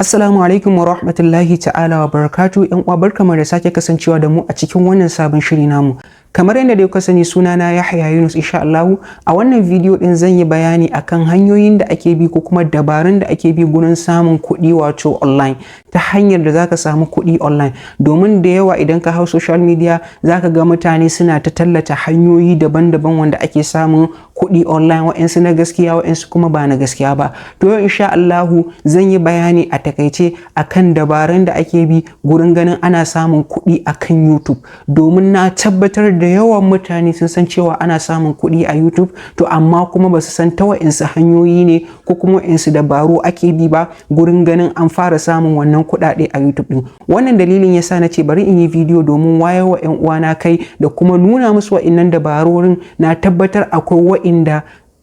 Assalamu alaikum wa rahmatullahi ta'ala wa barakatu. Yan uwa, barkamu da sake kasancewa da mu a cikin wannan sabon shiri namu. Kamar yadda dai kuka sani, sunana Yahya Yunus. Insha Allahu a wannan bidiyo din zan yi bayani akan hanyoyin da ake bi ko kuma dabarun da ake bi gurin samun kuɗi, wato online, ta hanyar da zaka samu kuɗi online. Domin da yawa idan ka hau social media, zaka ga mutane suna ta tallata hanyoyi daban-daban wanda ake samun kuɗi online, wa'insu na gaskiya, wa'insu kuma ba na gaskiya ba. To yau insha Allahu zan yi bayani a takaice akan dabarun da ake bi gurin ganin ana samun kuɗi akan YouTube, domin na tabbatar da yawan mutane sun san cewa ana samun kuɗi a YouTube, to amma kuma ba su san ta wa'insu hanyoyi ne ko kuma wa'insu dabaru ake bi ba gurin ganin an fara samun wannan kuɗaɗe a YouTube ɗin. Wannan dalilin yasa na ce bari in yi bidiyo domin wayar wa 'yan uwana kai da kuma nuna musu wa'innan dabarorin. Na tabbatar akwai wa'inda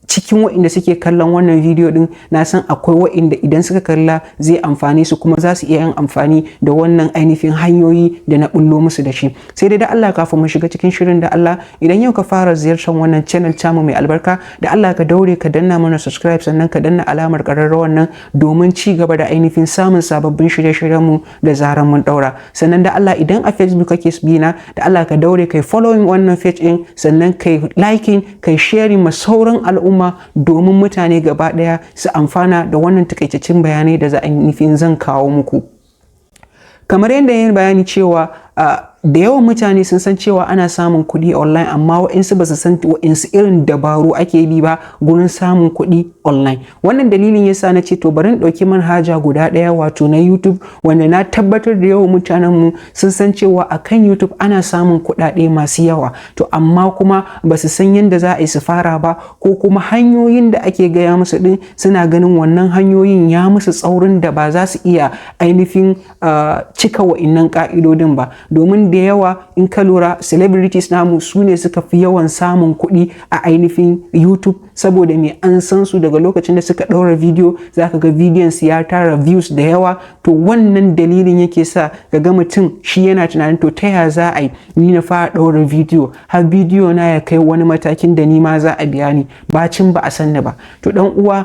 cikin wa'inda suke kallon wannan bidiyo din, na san akwai wa'inda idan suka kalla zai amfane su, kuma za su iya yin amfani da wannan ainihin hanyoyi da na bullo musu da shi. Sai dai da Allah, kafin mu shiga cikin shirin, da Allah idan yau ka fara ziyartar wannan channel tamu mai albarka, da Allah ka daure ka danna mana subscribe, sannan ka danna alamar ƙararrawar nan domin ci gaba da ainihin samun sababbin shirye-shiryen mu da zaran mun daura. Sannan da Allah idan a Facebook kake bina, da Allah ka daure kai following wannan page din, sannan kai liking, kai sharing ma sauran al'umma, domin mutane gaba ɗaya su amfana da wannan takaitaccen bayanai da za a nufin zan kawo muku. Kamar yadda yin bayani cewa da yawan mutane sun san cewa ana samun kuɗi online, amma wa'insu ba su san wa'insu irin dabaru ake bi ba gurin samun kuɗi online. Wannan dalilin yasa na ce to bari in ɗauki manhaja guda ɗaya, wato na YouTube, wanda na tabbatar da yawan mutanen mu sun san cewa akan YouTube ana samun kuɗaɗe masu yawa, to amma kuma ba su san yadda za a yi su fara ba, ko kuma hanyoyin da ake gaya musu ɗin suna ganin wannan hanyoyin ya musu tsaurin da ba za su iya ainihin cika wa'innan ƙa'idodin ba. Domin da yawa in ka lura, celebrities namu su ne suka fi yawan samun kuɗi a ainihin YouTube. Saboda me? An san su, daga lokacin da suka ɗaura bidiyo zaka ga bidiyon su ya tara views da yawa. To wannan dalilin yake sa ga mutum shi yana tunanin, to ta ya za a yi ni na fara ɗaura bidiyo har bidiyo na ya kai wani matakin da ni ma za a biya ni, bacin ba a san ni ba? To dan uwa,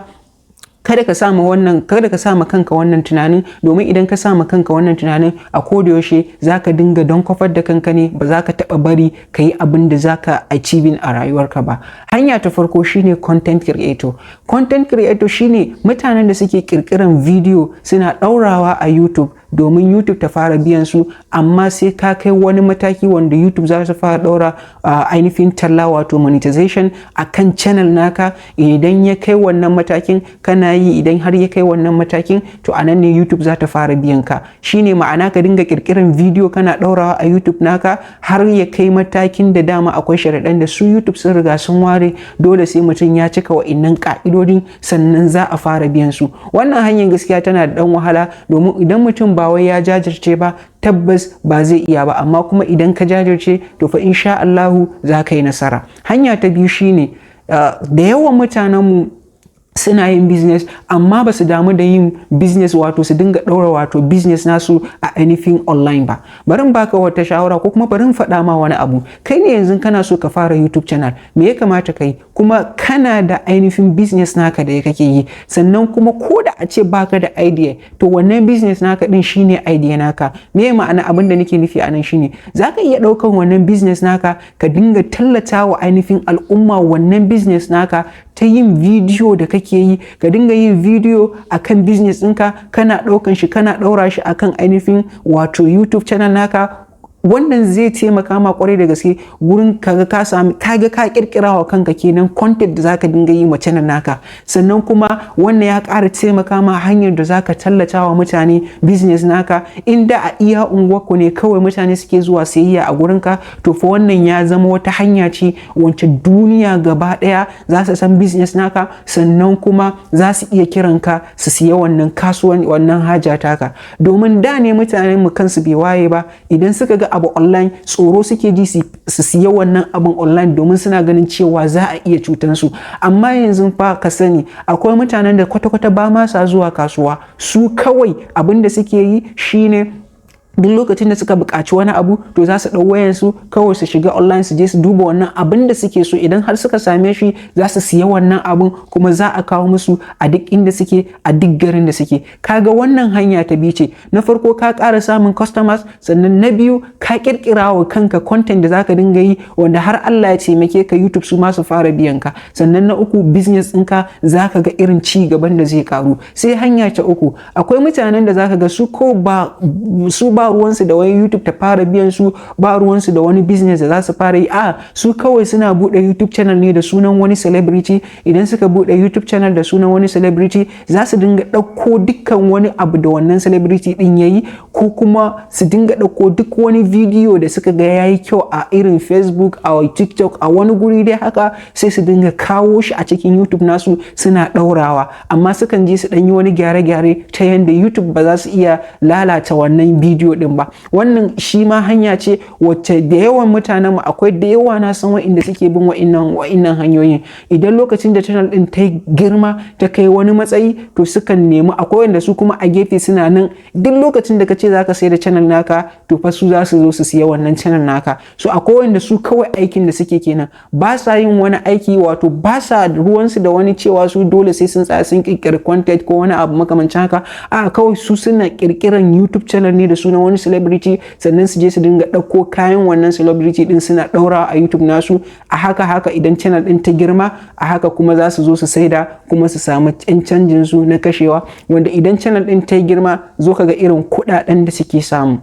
kada ka sama kanka wannan tunanin, domin idan ka sama kanka wannan tunanin, a koda yaushe zaka dinga don kwafar da kanka ne, ba za ka taba bari ka yi abin da zaka achieving a rayuwarka ba. Hanya ta farko shine content creator. Content creator shine mutanen da suke kirkiran video suna daurawa a YouTube domin YouTube ta fara biyan su. Amma sai ka kai wani mataki wanda YouTube za su fara daura ainihin talla, wato monetization, a kan channel naka. Idan ya kai wannan matakin kana yi, idan har ya kai wannan matakin, to a nan ne YouTube za ta fara biyan ka. Shine ma'ana ka dinga kirkiran video kana daurawa a YouTube naka har ya kai matakin da dama akwai sharaɗan da su YouTube sun riga sun ware, dole sai mutum ya cika wa'innan ka'idodin sannan za a fara biyan su. Wannan hanyar gaskiya tana da ɗan wahala, domin idan mutum ba wai ya jajirce ba, tabbas ba zai iya ba. Amma kuma idan ka jajirce, to fa insha Allahu za ka yi nasara. Hanya ta biyu shine da yawan mutanenmu suna yin business, amma ba su damu da yin business, wato su dinga ɗaura wato business nasu a ainihin online ba. Bari in baka wata shawara, ko kuma bari in faɗa ma wani abu. Kai ne yanzu kana so ka fara YouTube channel, me ya kamata kai? Kuma kana da ainihin business naka da kake yi, sannan kuma ko da a ce baka da idea, to wannan business naka din shine idea naka. Me ma'ana abin da nake nufi a nan shine zaka iya ɗaukan wannan business naka ka dinga tallata wa ainihin al'umma wannan business naka ta yin video da kake yi. Ka dinga yin video akan business ɗinka, kana ɗaukan shi kana ɗaura shi akan ainihin wato YouTube channel naka. Wannan zai taimaka ma kwarai da gaske gurin kaga ka sami, kaga ka kirkira wa kanka kenan content da zaka dinga yi ma channel naka. Sannan kuma wannan ya ƙara taimaka ma hanyar da zaka tallata wa mutane business naka. Inda a iya unguwarku ne kawai mutane suke zuwa sayayya a gurinka, to fa wannan ya zama wata hanya ce wacce duniya gaba ɗaya za su san business naka, sannan kuma za su iya kiranka su siya wannan kasuwan, wannan haja taka. Domin da ne mutanen mu kansu bai waye ba, idan suka ga abu online tsoro suke ji su siya wannan abin online, domin suna ganin cewa za a iya cutan su. Amma yanzu fa ka sani akwai mutanen da kwata-kwata ba ma sa zuwa kasuwa, su kawai abin da suke yi shine Duk lokacin da suka buƙaci wani abu, to za su ɗau wayansu kawai su shiga online, su je su duba wannan abin da suke so. Idan har suka same shi, za su siya wannan abin, kuma za a kawo musu a duk inda suke, a duk garin da suke. Kaga wannan hanya ta biyu ce. Na farko, ka ƙara samun customers. Sannan na biyu, ka ƙirƙira wa kanka content da zaka dinga yi, wanda har Allah ya taimake ka YouTube su ma su fara biyan ka. Sannan na uku, business ɗinka zaka ga irin ci gaban da zai karu. Sai hanya ta uku, akwai mutanen da zaka ga su ko ba su ba ruwansu da wani YouTube ta fara biyan su, ba ruwansu da wani business da za su fara yi. A su kawai suna buɗe YouTube channel ne da sunan wani celebrity. Idan suka buɗe YouTube channel da sunan wani celebrity, za su dinga ɗauko dukkan wani abu da wannan celebrity ɗin yayi, ko kuma su dinga ɗauko duk wani video da suka ga yayi kyau a irin Facebook, a TikTok, a wani guri dai haka, sai su dinga kawo shi a cikin YouTube nasu suna ɗaurawa. Amma sukan je su ɗan yi wani gyare-gyare ta yanda YouTube ba za su iya lalata wannan bidiyo ɗin ba. Wannan shi ma hanya ce wacce da yawan mutanen mu, akwai da yawa na san wa'inda suke bin wa'innan hanyoyin. Idan lokacin da channel ɗin ta girma, ta kai wani matsayi, to sukan nemi, akwai wanda su kuma a gefe suna nan, duk lokacin da ka ce zaka sayar da channel naka, to fa su za su zo su siya wannan channel naka. So akwai wanda su kawai aikin da suke kenan, ba sa yin wani aiki, wato ba sa ruwansu da wani cewa su dole sai sun tsaya sun kirkiri content ko wani abu makamancin haka. A kawai su suna kirkiran YouTube channel ne da sunan wani celebrity, sannan su je su dinga ɗauko kayan wannan celebrity din suna ɗaura a YouTube nasu. A haka haka, idan channel din ta girma, a haka kuma za su zo su saida kuma su samu yan canjin su na kashewa, wanda idan channel din ta girma, zo ka ga irin kuɗaɗen da suke samu.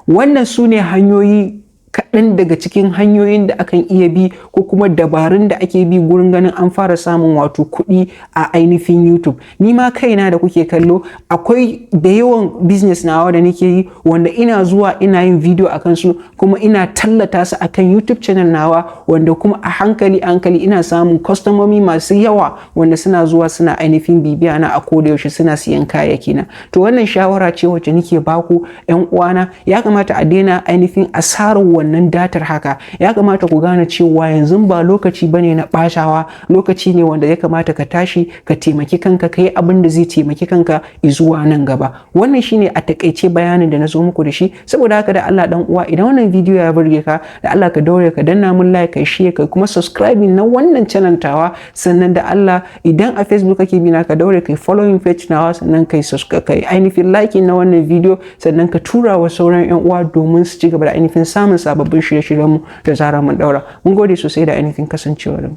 Wannan su ne hanyoyi, kaɗan daga cikin hanyoyin da akan iya bi ko kuma dabarun da ake bi gurin ganin an fara samun wato kuɗi a ainihin YouTube. Ni ma kaina da kuke kallo, akwai da yawan business nawa da nake yi wanda ina zuwa ina yin video akan su, kuma ina tallata su akan YouTube channel nawa, wanda kuma a hankali hankali ina samun kwastomomi masu yawa wanda suna zuwa suna ainihin bibiya na a koda yaushe, suna siyan kayayyaki na. To wannan shawara ce wacce nake baku, yan uwana. Ya kamata a daina ainihin asarar wannan datar haka. Ya kamata ku gane cewa yanzu ba lokaci bane na ɓatawa, lokaci ne wanda ya kamata ka tashi ka taimaki kanka, ka yi abin da zai taimaki kanka zuwa nan gaba. Wannan shine a takaice bayanin da na zo muku da shi. Saboda haka, da Allah dan uwa, idan wannan bidiyo ya burge ka, da Allah ka daure ka danna mun like, kai share, kai kuma subscribing na wannan channel tawa. Sannan da Allah, idan a Facebook kake bi na, ka daure kai following page nawa, sannan kai subscribe, kai ainihin liking na wannan bidiyo, sannan ka tura wa sauran yan uwa domin su ci gaba da ainihin samun sababbin shirye-shiryenmu da zarar mun daura. Mun gode sosai da ainihin kasancewa da mu.